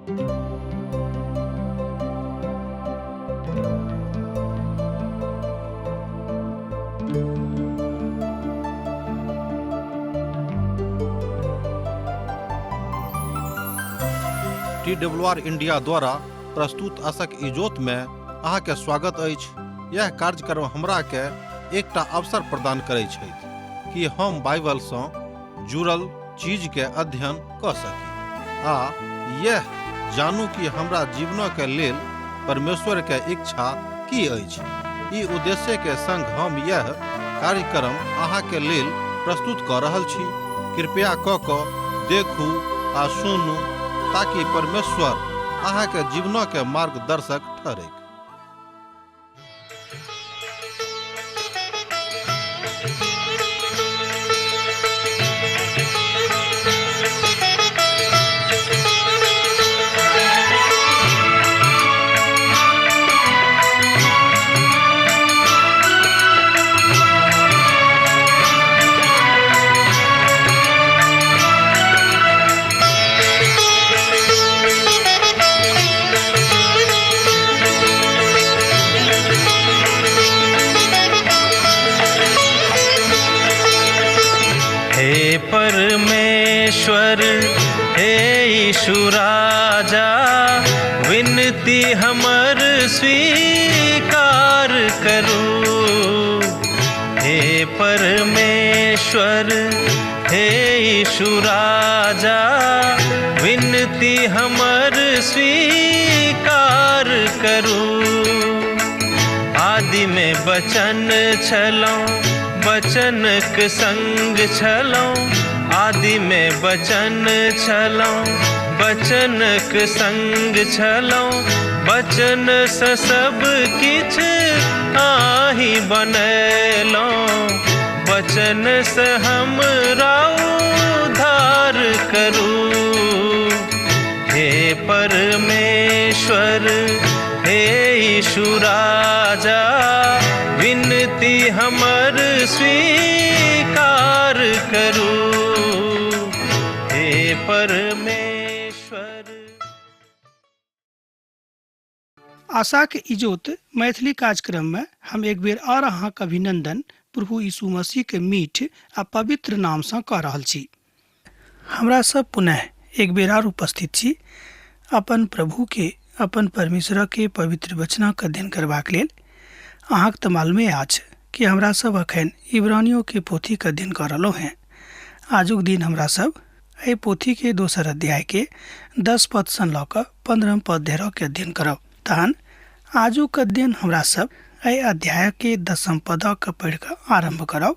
T W R India द्वारा प्रस्तुत असक इजोत में अहाँके स्वागत अछि। यह कार्यक्रम हमरा के एकटा अवसर प्रदान करै छथि कि हम बाइबल सँ जुड़ल चीज के अध्ययन क सकी आ यह जानू कि हमरा जीवन के लेल परमेश्वर के इच्छा की अछि। ई उद्देश्य के संग हम यह कार्यक्रम अहाँ के लेल प्रस्तुत क रहल छी। कृपया क क देखू आ सुनू ताकि परमेश्वर अहाँ के जीवन के मार्गदर्शक ठहरैक। हे परमेश्वर, हे यीशु राजा, विनती हमर स्वीकार करू। हे परमेश्वर, हे यीशु राजा, विनती हमर स्वीकार करू। आदि में बचन छलौं, बचनक संग छलौं। आदि में बचन छलौं, बचनक संग छलौं। बचन से सब किछ आही बनेलौं, बचन से हमरा उद्धार करू। हे परमेश्वर, हे यीशु राजा, विनती हमर स्वीकार करू। हे परमेश्वर। आशाक इजोत मैथिली कार्यक्रम में हम एक बेर और अहाँक अभिनंदन प्रभु यीशु मसीह के मीठ आ पवित्र नाम सँ कऽ रहल छी। हमरा सब पुनः एक बेर आर उपस्थित छी अपन प्रभु के, अपन परमेश्वर के पवित्र वचनक अध्ययन करबाक लेल। अहाँक तऽ मालूमे अछि कि हमरा सब अखन इब्रानियों के पोथी के अध्ययन कऽ रहलहुँ हेँ। आजुक दिन हमरा सब एहि पोथी के दोसर अध्याय के 10 पद सँ लऽ कऽ 15 पद धरि के अध्ययन करब। तहन आजुक अध्ययन हमरा सब एहि अध्याय के 10 पद के पढ़ि कऽ आरम्भ करब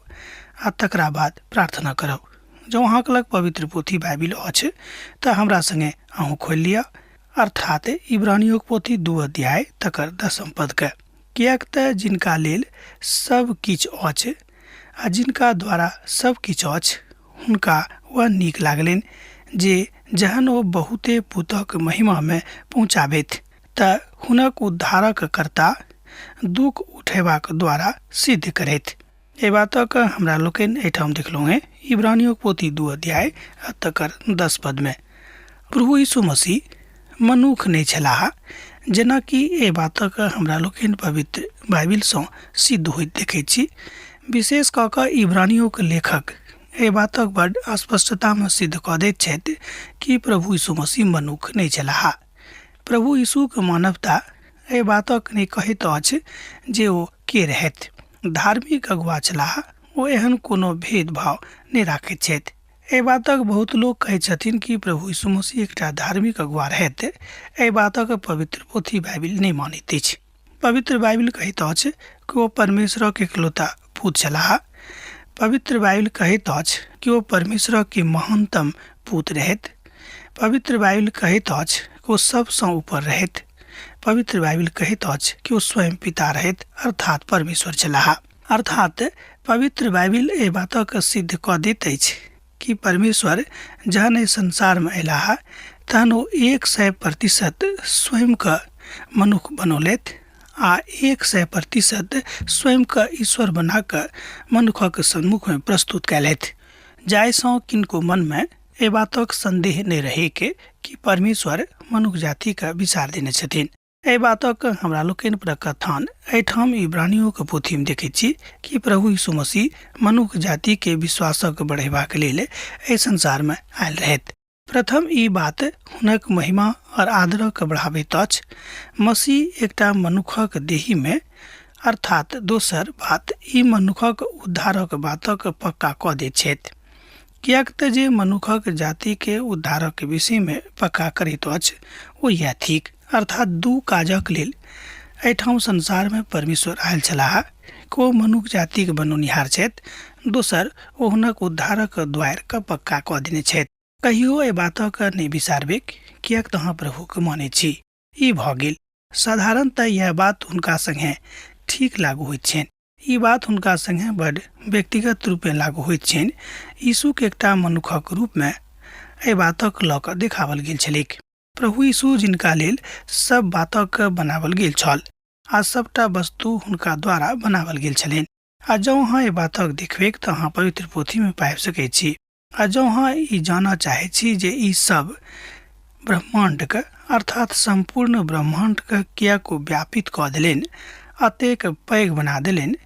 आ तकरा बाद प्रार्थना करब। जँ अहाँके लग पवित्र पोथी बाइबिल अछि तऽ हमरा संगे अहूँ खोलि लिअ, अर्थात इब्रानियोक पोथी 2 अध्याय तकर 10 पद के। किएक तऽ जिनका लेल सब किछु अछि आ जिनका द्वारा सब किछु अछि, हुनका वह नीक लागलनि जे जहन ओ बहुते पुतक महिमामे पहुँचाबथि तऽ हुनक उद्धारक कर्ता दुख उठेबाक द्वारा सिद्ध करथि। एहि बातक हमरा लोकनि एहिठाम देखलहुँ हेँ इब्रानियोक पोथी 2 अध्याय आ तकर 10 पदमे। प्रभु यीशु मसीह मनुख नहि छलाह, जेनाकि एहि बातक हमरा लोकनि पवित्र बाइबिलसँ सिद्ध होइत देखैत छी। विशेष कऽ कऽ इब्रानियोक लेखक एहि बातक बड स्पष्टतामे सिद्ध कऽ दैत छथि कि प्रभु यीशु मसीह मनुख नहि छलाह। प्रभु यीशुक मानवता एहि बातक नहि कहैत अछि जे ओ के रहथि। धार्मिक अगुआ छलाह, ओ एहन कोनो भेदभाव नहि राखैत छथि। एहि बातक बहुत लोक कहैत छथिन कि प्रभु यीशु मसीह एकटा धार्मिक अगुआ रहथि। एहि बातक पवित्र पोथी बाइबिल नहि मानैत अछि। पवित्र बाइबिल कहैत अछि कि ओ परमेश्वरक एकलौता पुत्र छलाह। पवित्र बाइबिल कहैत अछि कि ओ परमेश्वरक के महानतम पुत्र रहथि। पवित्र बाइबिल कहैत अछि कि ओ सबसँ ऊपर रहथि। पवित्र बाइबिल कहैत अछि कि ओ स्वयं पिता रहथि, अर्थात परमेश्वर छलाह। अर्थात पवित्र बाइबिल एहि बातक सिद्ध कऽ दैत अछि कि परमेश्वर जहन एहि संसारमे अयलाह तहन ओ 100% स्वयंके मनुख बनौलथि आ 100% स्वयंके ईश्वर बना कऽ मनुखक सम्मुखमे प्रस्तुत कयलथि, जाहिसँ किनको मनमे एहि बातक संदेह नहि रहैक कि परमेश्वर मनुख जातिके विचार देने छथिन। एहि बातक हमरा लोकनि प्रकथन एहिठाम इब्रानियोके पोथीमे देखैत छी कि प्रभु यीशु मसीह मनुख जातिके विश्वासक बढ़ेबाक लेल एहि संसारमे आयल रहथि। प्रथम ई बात हुनक महिमा और आदरक बढ़ाबैत अछि। मसीह एकटा मनुखक देहीमे, अर्थात दोसर बात ई मनुखक उद्धारक बातक पक्का कऽ दैत छथि, किएक तऽ जे मनुखक जातिके उद्धारक विषयमे पक्का करैत अछि ओ इएह थिक। अर्थात दू काजक लेल एहिठाम संसारमे परमेश्वर आयल छलाह, ओ मनुख जातिक बनौनिहार छथि, दोसर ओ हुनक उद्धारक द्वारिके पक्का कऽ देने छथि। कहियो एहि बातक नहि बिसारबैक, किएक तऽ अहाँ प्रभुके मानै छी। ई भऽ गेल। साधारणतः इएह बात हुनका सङ्गे ठीक लागू होइत छनि। ई बात हुनका सङ्गे बड्ड व्यक्तिगत रूपेँ लागू होइत छनि। यीशुके एकटा मनुखक रूपमे एहि बातक लऽ कऽ देखाओल गेल छलैक। प्रभु यीशु जिनका लेल सब बातक बनाओल गेल छल आ सबटा वस्तु हुनका द्वारा बनाओल गेल छलनि। आ जँ अहाँ एहि बातक देखबैक तऽ अहाँ पवित्र पोथीमे पाबि सकैत छी। आ जँ अहाँ ई जानऽ चाहैत छी जे ई सब ब्रह्माण्डके अर्थात सम्पूर्ण ब्रह्माण्डके किएक ओ व्यापित कऽ देलनि, एतेक पैघ बना देलनि,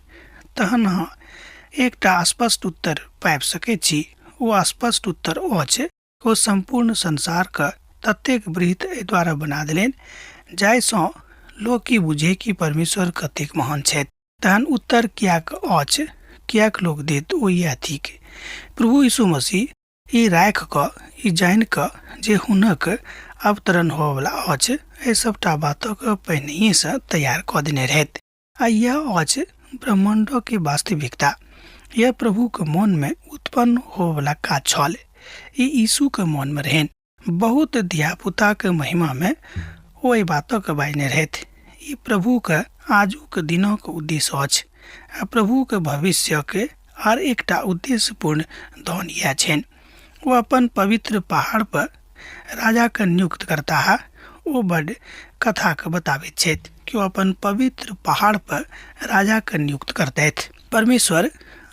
तहन अहाँ एकटा स्पष्ट उत्तर पाबि सकैत छी। ओ स्पष्ट उत्तर अछि, ओ सम्पूर्ण संसारके ततेक बृहत एहि दुआरे बना देलनि जाहिसँ लोक ई बुझै कि परमेश्वर कतेक महान छथि। तहन उत्तर किएक अछि, किएक लोक देत, ओ इएह थिक। प्रभु यीशु मसीह ई राखि कऽ, ई जानि कऽ जे हुनक अवतरण होबयवला अछि, एहि सभटा बातक पहिनहिएसँ तैयार कऽ देने रहथि। आ इएह अछि ब्रह्माण्डक वास्तविकता। यह प्रभुक मोनमे उत्पन्न होबयवला काज छल। ई यीशुक मोनमे रहनि। बहुत धियापुताक महिमामे ओ एहि बातक बाजने रहथि। ई प्रभुक आजुक दिनक उद्देश्य अछि आ प्रभुक भविष्यक आर एकटा उद्देश्यपूर्ण धन इएह छनि। ओ अपन पवित्र पहाड़ पर राजाके नियुक्त करताह। ओ बड्ड कथाके बताबैत छथि कि ओ अपन पवित्र पहाड़ पर राजाके नियुक्त करतथि। परमेश्वर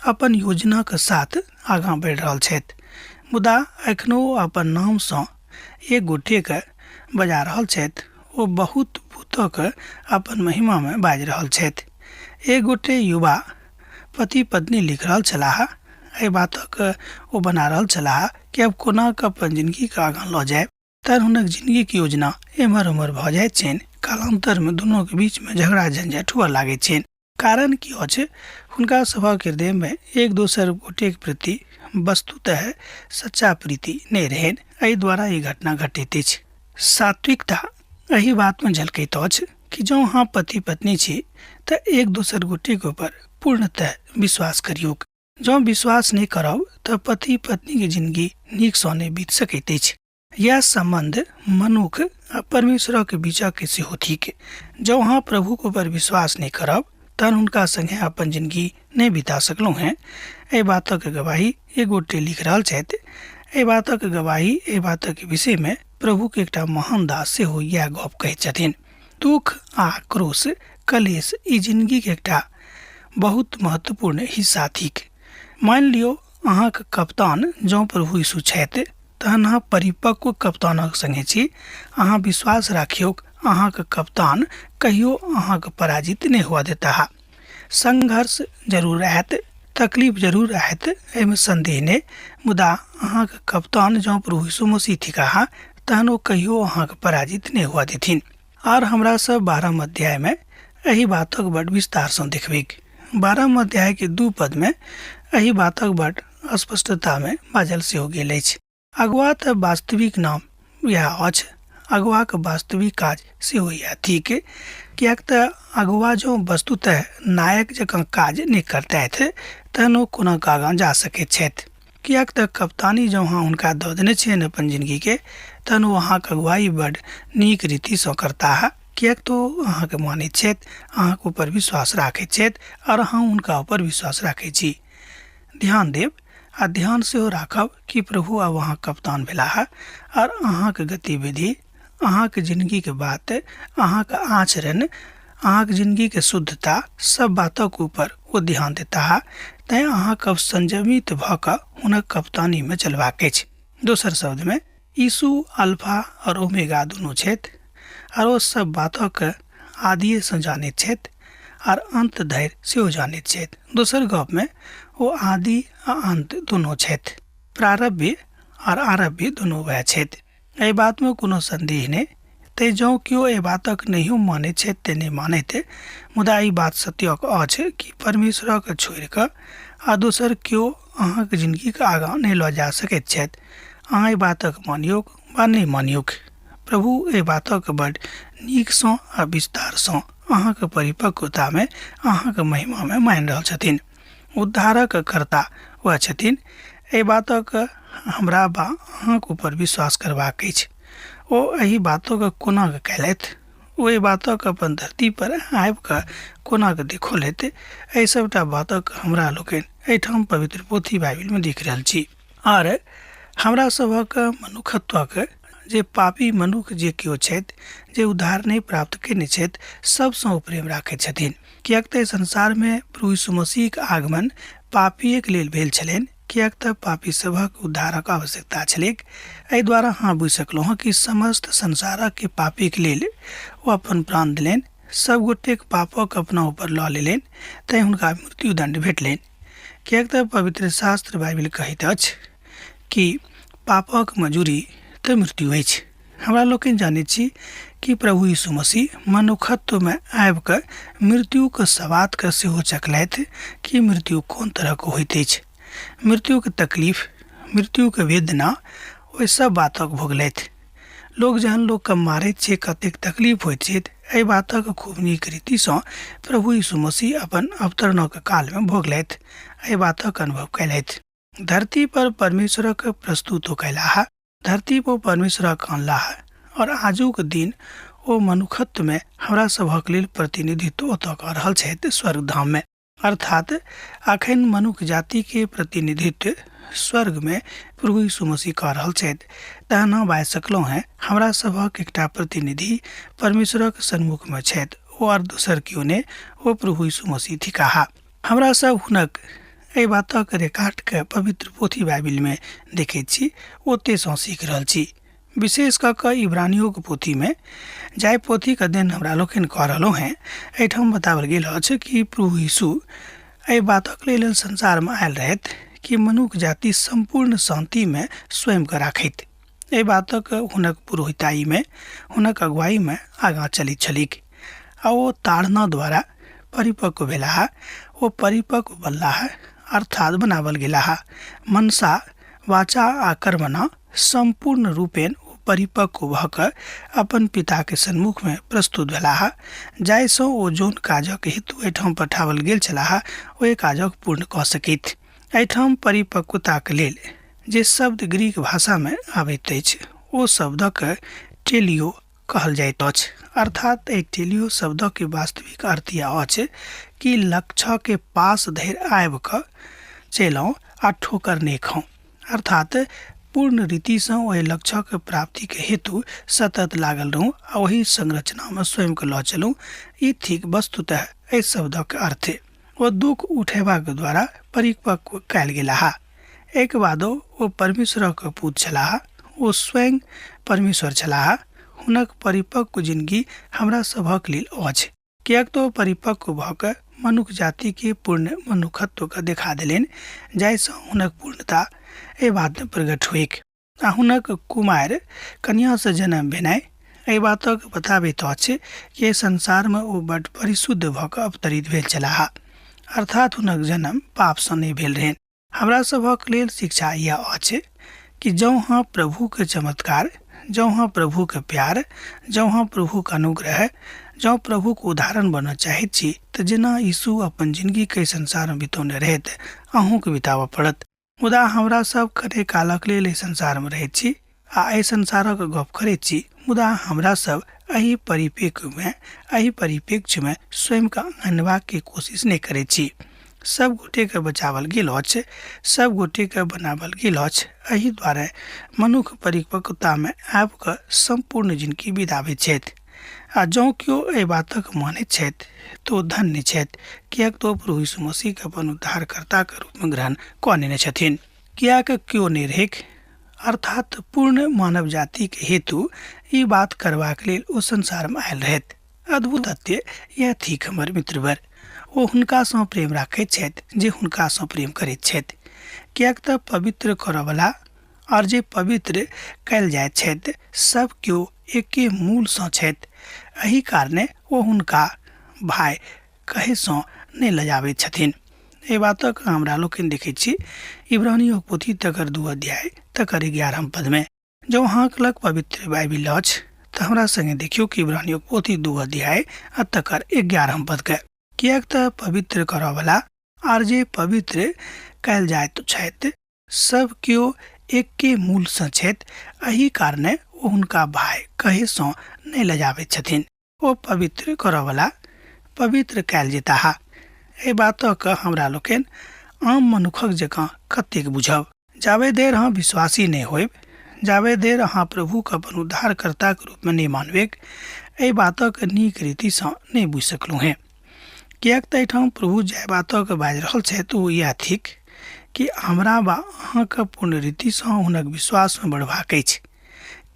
अपन योजनाक साथ आगाँ बढ़ि रहल छथि, मुदा एखनो ओ अपन नामसँ एक गोटेके बजा रहल छथि। ओ बहुत भूतक अपन महिमामे बाजि रहल छथि। एक गोटे युवा पति पत्नी लिख रहल छलाह, एहि बातक ओ बना रहल छलाह कि आब कोना कऽ अपन जिनगीके आगाँ लऽ जायब। तहन हुनक जिनगीके योजना एम्हर ओम्हर भऽ जाइत छनि। कालान्तरमे दुनूके बीचमे झगड़ा झंझट हुअ लागैत छनि। कारण की अछि, हुनका सभक हृदयमे एक दोसर गोटेक प्रति वस्तुतः सच्चा प्रीति नहि रहनि। एहि द्वारा ई घटना घटैत अछि। सात्विकता एहि बातमे झलकैत अछि कि जँ अहाँ पति पत्नी छी तऽ एक दोसर गोटेक ऊपर पूर्णतः विश्वास करियौक। जँ विश्वास नहि करब तऽ पति पत्नीके जिनगी नीकसँ नहि बीत सकैत अछि। यैह सम्बन्ध मनुख आ परमेश्वरक बीचक सेहो थिक। जँ अहाँ प्रभुक ऊपर विश्वास नहि करब तहन हुनका संगे अपन जिनगी नहि बिता सकलहुँ हेँ। एहि बातक गवाही एक गोटे लिख रहल छथि। एहि बातक गवाही एहि बातक विषयमे प्रभुक एकटा महान दास सेहो इएह गप कहैत छथिन। दुख आ आक्रोश, कलेश ई जिनगीक एकटा बहुत महत्वपूर्ण हिस्सा थिक। मानि लियौ अहाँक कप्तान जँ प्रभु यीशु छथि तहन अहाँ परिपक्व कप्तानक संगे छी। अहाँ विश्वास राखियौक, अहाँक कप्तान कहियो अहाँक पराजित नहि हुअ देताह। संघर्ष जरूर आयत, तकलीफ जरूर आयत, एहिमे संदेह नहि, मुदा अहाँक कप्तान जँ प्रभु यीशु मसीह थिकाह तहन ओ कहियो अहाँक पराजित नहि हुअ देथिन। आर हमरा सब 12 अध्यायमे एहि बातक बड विस्तारसँ देखबैक। 12 अध्यायके 2 पदमे एहि बातक बड स्पष्टतामे बाजल सेहो गेल अछि। अगुआ तऽ वास्तविक नाम इएह अछि, अगुआक वास्तविक काज सेहो इएह थिक, किएक तऽ अगुआ जँ वस्तुतः नायक जकाँ काज नहि करतथि तहन ओ कोना कऽ आगाँ जा सकैत छथि। किएक तऽ कप्तानी जँ अहाँ हुनका दऽ देने छियनि अपन जिनगीके तहन ओ अहाँके अगुआई बड नीक रीतिसँ करताह, किएक तऽ ओ अहाँके मानैत छथि, अहाँके ऊपर विश्वास राखैत छथि आओर अहाँ हुनका ऊपर विश्वास राखैत छी। ध्यान देब आ ध्यान सेहो राखब कि प्रभु आब अहाँक कप्तान भेलाह आओर अहाँके गतिविधि, अहाँके जिनगीके बात, अहाँके आचरण, अहाँके जिनगीके शुद्धता सब बातक ऊपर ओ ध्यान देताह। तैँ अहाँके संयमित भऽ कऽ हुनक कप्तानीमे चलबाक अछि। दोसर शब्दमे यीशु अल्फा आओर ओमेगा दुनू छथि आओर ओ सब बातक आदिएसँ जानैत छथि आर अन्त धरि सेहो जानैत छथि। दोसर गपमे ओ आदि आ अन्त दुनू छथि, प्रारभ्य आर आरभ्य दुनू वएह छथि। एहि बातमे कोनो सन्देह नहि। तैँ जँ केओ एहि बातक नहियो मानैत छथि तऽ नहि मानैत, मुदा ई बात सत्यक अछि कि परमेश्वरक छोड़ि कऽ आ दोसर केओ अहाँक जिनगीके आगाँ नहि लऽ जा सकैत छथि। अहाँ एहि बातक मानियौक वा नहि मानियौक, प्रभु एहि बातक बड नीकसँ आ विस्तारसँ अहाँक परिपक्वतामे, अहाँक महिमामे मानि रहल छथिन। उद्धारक कर्ता वएह छथिन। एहि बातक हमरा वा अहाँक ऊपर विश्वास करबाक अछि। ओ एहि बातोके कोना कऽ कयलथि, ओ एहि बातक अपन धरती पर आबि कऽ कोना कऽ देखौलथि, एहि सभटा बातक हमरा लोकनि एहिठाम पवित्र पोथी बाइबिलमे देख रहल छी। आर हमरा सभक मनुखत्वक जे पापी मनुख जे केओ छथि, जे उद्धार नहि प्राप्त कयने छथि, सभसँ ओ प्रेम राखैत छथिन। किएक तऽ संसारमे प्रभु यीशु मसीहक आगमन पापिएके लेल भेल छलनि, किएक तऽ पापी सभक उद्धारक आवश्यकता छलैक। एहि द्वारा अहाँ बुझि सकलहुँ हँ कि समस्त संसारक पापीके लेल ओ अपन प्राण देलनि, सब गोटेक पापक अपना ऊपर लऽ लेलनि, तैँ हुनका मृत्युदण्ड भेटलनि। किएक तऽ पवित्र शास्त्र बाइबिल कहैत अछि कि पापक मजूरी तऽ मृत्यु अछि। हमरा लोकनि जानैत छी कि प्रभु यीशु मसीह मनुखत्वमे आबि कऽ मृत्युके सवादके सेहो चखलथि कि मृत्यु कोन तरहक होइत अछि। मृत्युके तकलीफ, मृत्युके वेदना, ओहि सब बातक भोगलथि। लोक जहन लोकके मारैत छै कतेक तकलीफ होइत छै, एहि बातक खूब नीक रीतिसँ प्रभु यीशु मसीह अपन अवतरणक कालमे भोगलथि, एहि बातक अनुभव कयलथि। धरती पर परमेश्वरक प्रस्तुत ओ कयलाह, धरती पर परमेश्वरक अनलाह और आजुक दिन ओ मनुखत्वमे हमरा सभक लेल प्रतिनिधित्व ओतऽ कऽ रहल छथि स्वर्ग धाममे। अर्थात अखन मनुख जातिके प्रतिनिधित्व स्वर्गमे प्रभु यीशु मसीह कऽ रहल छथि। तहन हम बाजि सकलहुँ हेँ, हमरा सभक एकटा प्रतिनिधि परमेश्वरक सन्मुखमे छथि, ओ आर दोसर केओ नहि, ओ प्रभु यीशु मसीह थिकाह। हमरा सब हुनक एहि बातक रिकॉर्डके पवित्र पोथी बाइबिलमे देखैत छी, ओतहिसँ सीख रहल छी। विशेष कऽ कऽ इब्रानियोके पोथीमे, जाहि पोथीके अध्ययन हमरा लोकनि कऽ रहलहुँ हेँ, एहिठाम बताओल गेल अछि कि प्रभु यीशु एहि बातक लेल संसारमे आयल रहथि कि मनुख जाति सम्पूर्ण शान्तिमे स्वयंके राखैत। एहि बातक हुनक पुरोहिताइमे, हुनक अगुवाईमे आगाँ चलैत छलैक आ ओ ताड़ना द्वारा परिपक्व भेलाह, ओ परिपक्व बनलाह, अर्थात बनावल गेलाह। मनसा, वाचा आ कर्मणा सम्पूर्ण रूपेण ओ परिपक्व भऽ कऽ अपन पिताके सन्मुखमे प्रस्तुत भेलाह, जाहिसँ ओ जौन काजक हेतु एहिठाम पठाओल गेल छलाह ओहि काजक पूर्ण कऽ सकथि। एहिठाम परिपक्वताक लेल जे शब्द ग्रीक भाषामे आबैत अछि ओ शब्दक टेलियो कहल जाइत अछि। अर्थात एहि टेलियो शब्दक वास्तविक अर्थ इएह अछि कि लक्ष्यके पास धरि आबि कऽ चलि आउ आ ठोकर नहि खाउ। अर्थात पूर्ण रीतिसँ ओहि लक्ष्यक प्राप्तिके हेतु सतत लागल रहू आ ओहि संरचनामे स्वयंके लऽ चलू, ई थिक वस्तुतः एहि शब्दक अर्थ। ओ दुःख उठेबाक द्वारा परिपक्व कयल गेलाह। एहिके बादो ओ परमेश्वरक पुत्र छलाह, ओ स्वयं परमेश्वर छलाह। हुनक परिपक्व जिनगी हमरा सभक लेल अछि, किएक तऽ ओ परिपक्व भऽ कऽ मनुख जातिके पूर्ण मनुखत्वके देखा देलनि, जाहिसँ हुनक पूर्णता एहि बातमे प्रकट होइक। आ हुनक कुमारि कन्यासँ जन्म भेनाइ एहि बातक बताबैत अछि कि एहि संसारमे ओ बड्ड परिशुद्ध भऽ कऽ अवतरित भेल छलाह, अर्थात हुनक जन्म पापसँ नहि भेल रहनि। हमरा सभक लेल शिक्षा इएह अछि कि जँ अहाँ प्रभुके चमत्कार, जँ अहाँ प्रभुके प्यार, जँ अहाँ प्रभुके अनुग्रह, जँ प्रभुके उदाहरण बनऽ चाहैत छी तऽ जेना यीशु अपन जिनगीके एहि संसारमे बितौने रहथि, अहूँके बिताबऽ पड़त। मुदा हमरा सब कने कालक लेल एहि संसारमे रहैत छी आ एहि संसारक गप करैत छी, मुदा हमरा सब एहि परिप्रेक्ष्यमे एहि परिप्रेक्ष्यमे स्वयंके अनबाके कोशिश नहि करैत छी। सब गोटेके बचावल गेल अछि, सब गोटेके बनावल गेल अछि। एहि दुआरे मनुख परिपक्वतामे आबि कऽ सम्पूर्ण जिनगी बिताबैत छथि आ जँ केओ एहि बातक मानैत छथि तऽ ओ धन्य छथि, किएक तऽ ओ प्रभु यीशु मसीहके अपन उद्धारकर्ताके रूपमे ग्रहण कऽ नेने छथिन। किएक केओ नहि रहैक अर्थात पूर्ण मानव जातिके हेतु ई बात करबाक लेल ओ संसारमे आयल रहथि। अद्भुत तथ्य इएह थिक हमर मित्रवर, ओ हुनकासँ प्रेम राखैत छथि जे हुनकासँ प्रेम करैत छथि, किएक तऽ पवित्र करऽवला आओर जे पवित्र कयल जाइत छथि सब केओ एके मूलसँ छथि। एहि कारणे ओ हुनका भाय कहैसँ नहि लजाबैत छथिन। एहि बातक हमरा लोकनि देखैत छी इब्रानियों पोथी तकर 2 अध्याय तकर 11 पदमे। जँ अहाँक लग पवित्र बाइबिल अछि तऽ हमरा संगे देखियौ कि इब्रानियों पोथी 2 अध्याय आ तकर 11 पदके। किएक तऽ पवित्र करऽवला आर जे पवित्र कयल जाइत छथि सब केओ एके मूलसँ छथि, एहि कारणे ओ हुनका भाय कहैसँ नहि लजाबैत छथिन। ओ पवित्र करऽवला पवित्र कयल जेताह। एहि बातक हमरा लोकनि आम मनुखक जकाँ कतेक बुझब? जाबे देर अहाँ विश्वासी नहि होयब, जाबे देर अहाँ प्रभुके अपन उद्धारकर्ताक रूपमे नहि मानबैक, एहि बातक नीक रीतिसँ नहि बुझि सकलहुँ हेँ। किएक तऽ एहिठाम प्रभु जाहि बातक बाजि रहल छथि ओ इएह थिक कि हमरा वा अहाँके पूर्ण रीतिसँ हुनक विश्वासमे बढ़बाक अछि।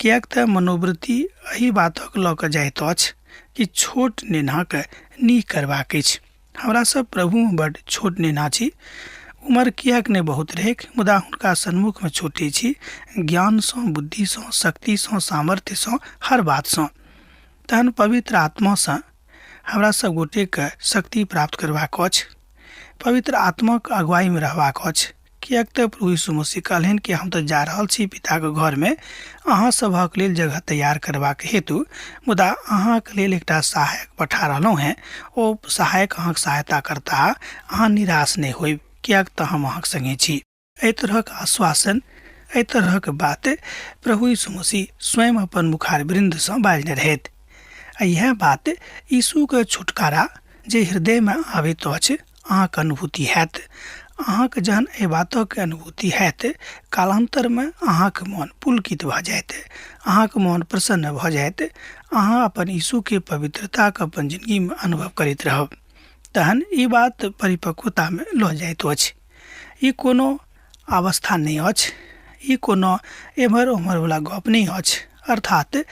किएक तऽ मनोवृत्ति एहि बातक लऽ कऽ जाइत अछि कि छोट नेनाके नीक करबाक अछि। हमरा सब प्रभुमे बड्ड छोट नेना छी, उमर किएक नहि बहुत रहैक, मुदा हुनका सन्मुखमे छोटे छी, ज्ञानसँ, बुद्धिसँ, शक्तिसँ, सामर्थ्यसँ, हर बातसँ। तहन पवित्र आत्मासँ हमरा सब गोटेके शक्ति प्राप्त करबाक अछि, पवित्र आत्माक अगुवाईमे रहबाक अछि। किएक तऽ प्रभु यीशु मसीह कहलनि कि हम तऽ जा रहल छी पिताके घरमे अहाँ सभक लेल जगह तैयार करबाक हेतु, मुदा अहाँके लेल एकटा सहायक पठा रहलहुँ हेँ, ओ सहायक अहाँके सहायता करताह, अहाँ निराश नहि होयब, किएक तऽ हम अहाँके सङ्गे छी। एहि तरहक आश्वासन, एहि तरहक बात प्रभु यीशु मसीह स्वयं अपन मुखार वृन्दसँ बाजने रहथि। आ इएह बात यीशुके छुटकारा जे हृदयमे आबैत अछि अहाँके अनुभूति हैत। अहाँके जहन एहि बातक अनुभूति हैत, कालान्तरमे अहाँके मन पुलकित भऽ जायत, अहाँके मन प्रसन्न भऽ जायत, अहाँ अपन यीशुके पवित्रताके अपन जिनगीमे अनुभव करैत रहब। तहन ई बात परिपक्वतामे लऽ जाइत अछि। ई कोनो अवस्था नहि अछि, ई कोनो एम्हर ओम्हरवला गप नहि अछि, अर्थात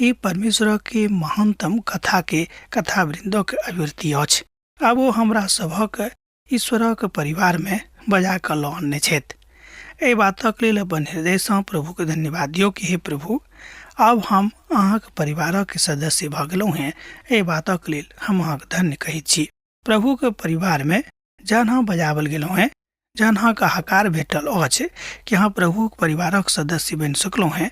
ई परमेश्वरके महानतम कथाके कथावृन्दक अभिवृत्ति अछि। आब ओ हमरा सभक ईश्वरक परिवारमे बजा कऽ लऽ अनने छथि। एहि बातक लेल अपन हृदयसँ प्रभुके धन्यवाद दियौ कि हे प्रभु, आब हम अहाँक परिवारक सदस्य भऽ गेलहुँ हेँ, एहि बातक लेल हम अहाँके धन्य कहैत छी। प्रभुके परिवारमे जहन अहाँ बजाओल गेलहुँ हेँ, जहन अहाँके हकार भेटल अछि कि अहाँ प्रभुक परिवारक सदस्य बनि सकलहुँ हेँ,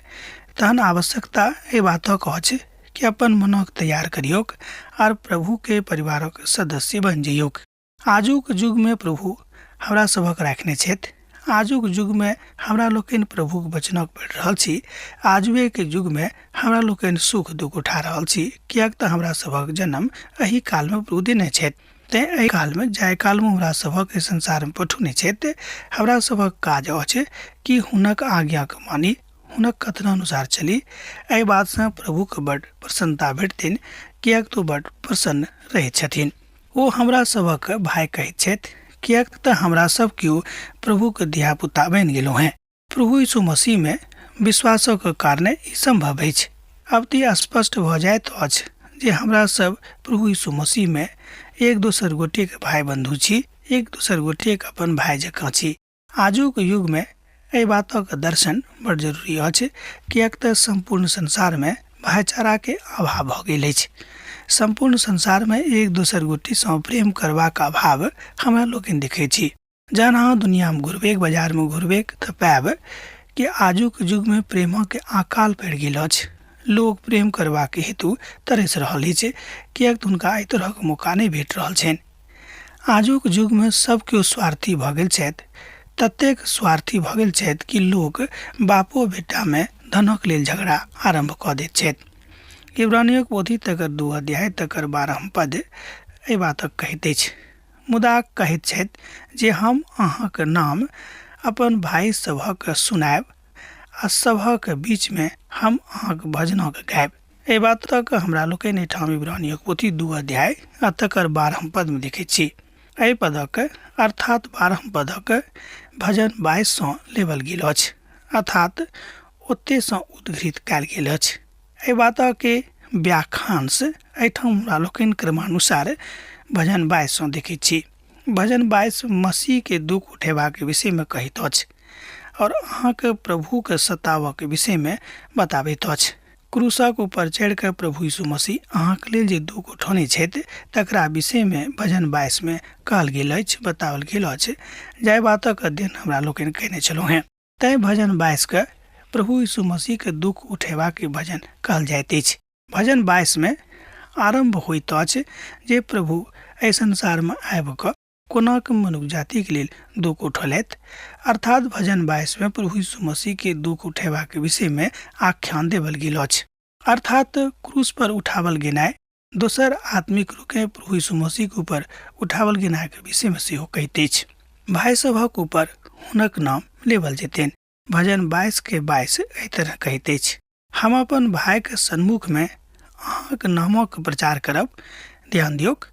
तहन आवश्यकता एहि बातक अछि कि अपन मनक तैयार करियौक आर प्रभुके परिवारक सदस्य बनि जइयौक। आजुक युगमे प्रभु हमरा सभक राखने छथि। आजुक युगमे हमरा लोकनि प्रभुक वचनक पढ़ि रहल छी। आजुएके युगमे हमरा लोकनि सुख दुख उठा रहल छी, किएक तऽ हमरा सभक जन्म एहि कालमे प्रभु देने छथि। तेँ एहि कालमे जाहि कालमे हमरा सभक एहि संसारमे पठौने छथि, हमरा सभक काज अछि कि हुनक आज्ञाके मानी, हुनक कथनानुसार चली। एहि बातसँ प्रभुके बड्ड प्रसन्नता भेटथिन, किएक तऽ ओ बड्ड प्रसन्न रहैत छथिन। ओ हमरा सभक भाय कहैत छथि, किएक तऽ हमरा सभ केओ प्रभुक धियापुता बनि गेलहुँ हेँ। प्रभु यीशु मसीहमे विश्वासक कारणे ई सम्भव अछि। आब तऽ ई स्पष्ट भऽ जाइत अछि जे हमरा सब प्रभु यीशु मसीहमे एक दोसर गोटेक भाय बन्धु छी, एक दोसर गोटेक अपन भाय जकाँ छी। आजुक युगमे एहि बातक दर्शन बड़ जरूरी अछि, किएक तऽ सम्पूर्ण संसारमे भाइचाराके अभाव भऽ गेल अछि। सम्पूर्ण संसारमे एक दोसर गोटेसँ प्रेम करबाक अभाव हमरा लोकनि देखैत छी। जहन अहाँ दुनियामे घुरबैक, बाजारमे घुरबैक तऽ पायब कि आजुक युगमे प्रेमक अकाल पड़ि गेल अछि। लोक प्रेम करबाक हेतु तरसि रहल अछि, किएक तऽ हुनका एहि तरहक मौका नहि भेट रहल छनि। आजुक युगमे सब केओ स्वार्थी भऽ गेल छथि, ततेक स्वार्थी भऽ गेल छथि कि लोक बापो बेटामे धनक लेल झगड़ा आरम्भ कऽ दैत छथि। इब्रानियोक पोथी तकर 2 अध्याय तकर 12 पद एहि बातक कहैत अछि। मुदा कहैत छथि जे हम अहाँक नाम अपन भाइ सभक सुनायब आ सभक बीचमे हम अहाँक भजनक गायब। एहि बातक हमरा लोकनि एहिठाम इब्रानियोक पोथी 2 अध्याय आ तकर 12 पदमे देखैत छी। एहि पदक अर्थात 12 पदक भजन 22 सँ लेबल गेल अछि। अर्थात ओतयसँ उद्घृत कयल गेल अछि। एहि बातके व्याख्यांश एहिठाम हमरा लोकनि क्रमानुसार भजन 22सँ देखैत छी। भजन 22 मसीहके दुःख उठेबाक विषयमे कहैत अछि आओर अहाँके प्रभुके सताबऽके विषयमे बताबैत अछि। क्रूसक ऊपर चढ़ि कऽ प्रभु यीशु मसीह अहाँके लेल जे दुःख उठौने छथि तकरा विषयमे भजन 22मे कहल गेल अछि, बताओल गेल अछि, जाहि बातक अध्ययन हमरा लोकनि कयने छलहुँ हेँ। तैँ भजन 22के प्रभु यीशु मसीहके दुःख उठेबाक भजन कहल जाइत अछि। भजन 22मे आरम्भ होइत अछि जे प्रभु एहि संसारमे आबि कऽ कोना कऽ मनुख जातिके लेल दुःख उठौलथि, अर्थात भजन 22मे प्रभु यीशु मसीहके दुःख उठेबाक विषयमे आख्यान देवल गेल अछि। अर्थात क्रूस पर उठावल गेनाइ दोसर आत्मिक रूपेँ प्रभु यीशु मसीहके ऊपर उठावल गेनाइके विषयमे सेहो कहैत अछि। भाइ सभक ऊपर हुनक नाम लेबल जेतनि। भजन 22 के 22 एहि तरह कहैत अछि, हम अपन भाइके सन्मुखमे अहाँके नामक प्रचार करब। ध्यान दियौक,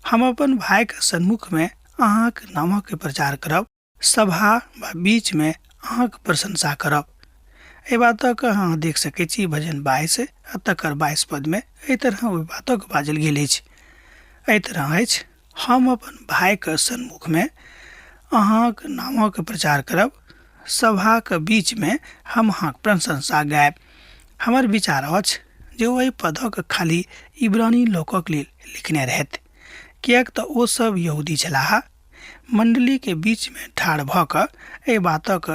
हम अपन भाइके सन्मुखमे अहाँके नामक प्रचार करब, सभा वा बीचमे अहाँके प्रशंसा करब। एहि बातक अहाँ देख सकैत छी भजन 22 आ तकर 22 पदमे एहि तरह ओहि बातक बाजल गेल अछि। एहि तरह अछि, हम अपन भाइके सन्मुखमे अहाँक नामक प्रचार करब, सभाक बीचमे हम अहाँक प्रशंसा गायब। हमर विचार अछि जे ओहि पदक खाली इब्रानी लोकक लेल लिखने रहथि, किएक तऽ ओ सब यहूदी छलाह। मण्डलीके बीचमे ठाढ़ भऽ कऽ एहि बातक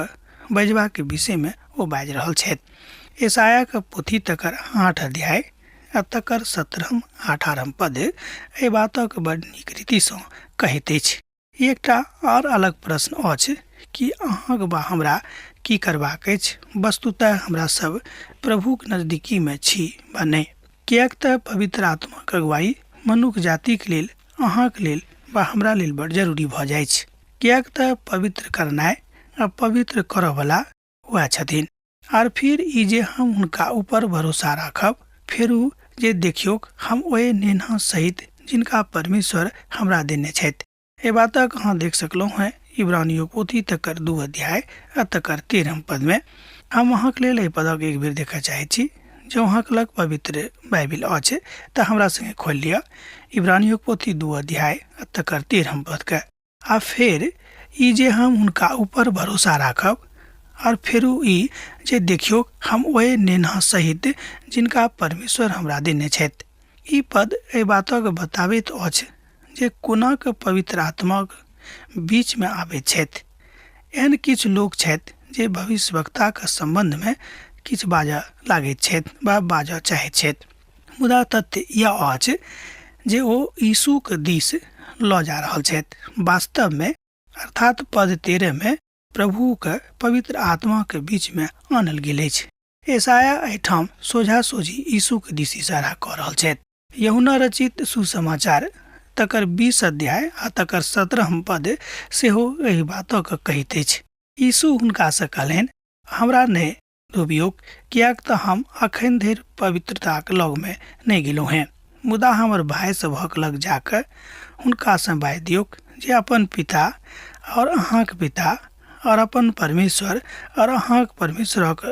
बजबाक विषयमे ओ बाजि रहल छथि। यशायाक पोथी तकर 8 अध्याय आ तकर 17म 18म पद एहि बातक बड़ नीक रीतिसँ कहैत अछि। एकटा आओर अलग प्रश्न अछि कि अहाँक वा हमरा की करबाक अछि। वस्तुतः हमरा सब प्रभुक नजदीकीमे छी वा नहि, किएक तऽ पवित्र आत्माक अगुवाई मनुख जातिक लेल, अहाँक लेल वा हमरा लेल बड़ जरूरी भऽ जाइछ, किएक तऽ पवित्र करनाइ आ पवित्र करऽवला वएह छथिन। आर फिर ई जे हम हुनका ऊपर भरोसा राखब, फेरू जे देखियौक हम ओहि नेन्हा सहित जिनका परमेश्वर हमरा देने छथि। एहि बातक अहाँ देख सकलहुँ हेँ इब्रानियो पोथी तकर 2 अध्याय आ तकर 13 पदमे। हम अहाँक लेल एहि पदक एक बेर देखऽ चाहैत छी। जँ अहाँक लग पवित्र बाइबिल अछि तऽ हमरा संगे खोलि लिअ इब्रानियो पोथी 2 अध्याय आ तकर 13 पदके। आ फेर ई जे हम हुनका ऊपर भरोसा राखब, और फेरू ई जे देखियौक हम ओहि नेन्हा सहित जिनका परमेश्वर हमरा देने छथि। ई पद एहि बातक बताबैत अछि जे कोना कऽ पवित्र आत्माक बीचमे आबैत छथि। एहन किछु लोक छथि जे भविष्यवक्ताक सम्बन्धमे किछु बाजऽ लागैत छथि वा बाजऽ चाहैत छथि, मुदा तथ्य इएह अछि जे ओ यीशुक दिस लऽ जा रहल छथि। वास्तवमे, अर्थात पद 13मे प्रभुक पवित्र आत्माक बीचमे आनल गेल अछि। यशायाह एहिठाम सोझा सोझी यीशुक दिस इशारा कऽ रहल छथि। यूहन्ना रचित सुसमाचार तकर 20 अध्याय आ तकर 17 पद सेहो एहि बातक कहैत अछि। यीशु हुनकासँ कहलनि, हमरा नहि धोबियौक, किएक तऽ हम अखन धरि पवित्रताक लगमे नहि गेलहुँ हेँ। मुदा हमर भाय सभक लग जा कऽ हुनकासँ बाजि दियौक जे अपन पिता आओर अहाँक पिता आओर अपन परमेश्वर आओर अहाँक परमेश्वरक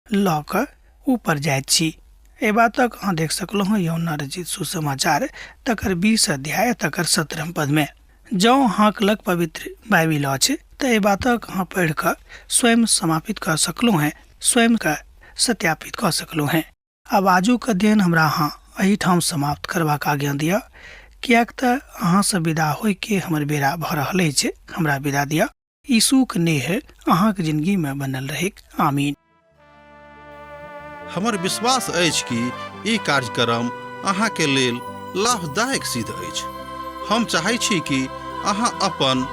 लऽ कऽ ऊपर जाइत छी। एहि बातक अहाँ देख सकलहुँ हेँ यूहन्ना रचित सुसमाचार तकर 20 अध्याय तकर 17 पदमे। जँ अहाँक लग पवित्र बाइबिल अछि तऽ एहि बातक अहाँ पढ़ि कऽ स्वयं समापित कऽ सकलहुँ हेँ, स्वयं के सत्यापित कऽ सकलहुँ हेँ। आब आजुक अध्ययन हमरा अहाँ एहिठाम समाप्त करबाक आज्ञा दिअ, किएक तऽ अहाँसँ विदा होइके हमर बेरा भऽ रहल अछि। हमरा विदा दिअ। यीशुक नेह अहाँक जिंदगीमे बनल रहैक। आमीन। हमर विश्वास अछि कि ई कार्यक्रम अहाँके लेल लाभदायक सिद्ध अछि। हम चाहै छी कि अहाँ अपन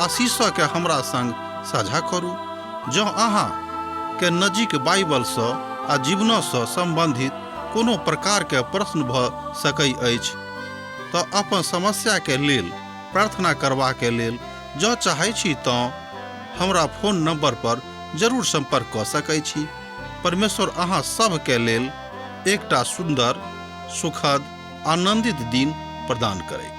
आशीषके हमरा संग साझा करू। जँ अहाँ के नजीक बाइबलसँ आ जीवनसँ सम्बन्धित कोनो प्रकारके प्रश्न भऽ सकै अछि तऽ अपन समस्याके लेल प्रार्थना करबाके लेल जँ चाहै छी तँ हमरा फोन नंबर पर जरूर संपर्क कऽ सकै छी। परमेश्वर अहाँ सभके लेल एकटा सुन्दर, सुखद, आनंदित दिन प्रदान करैत।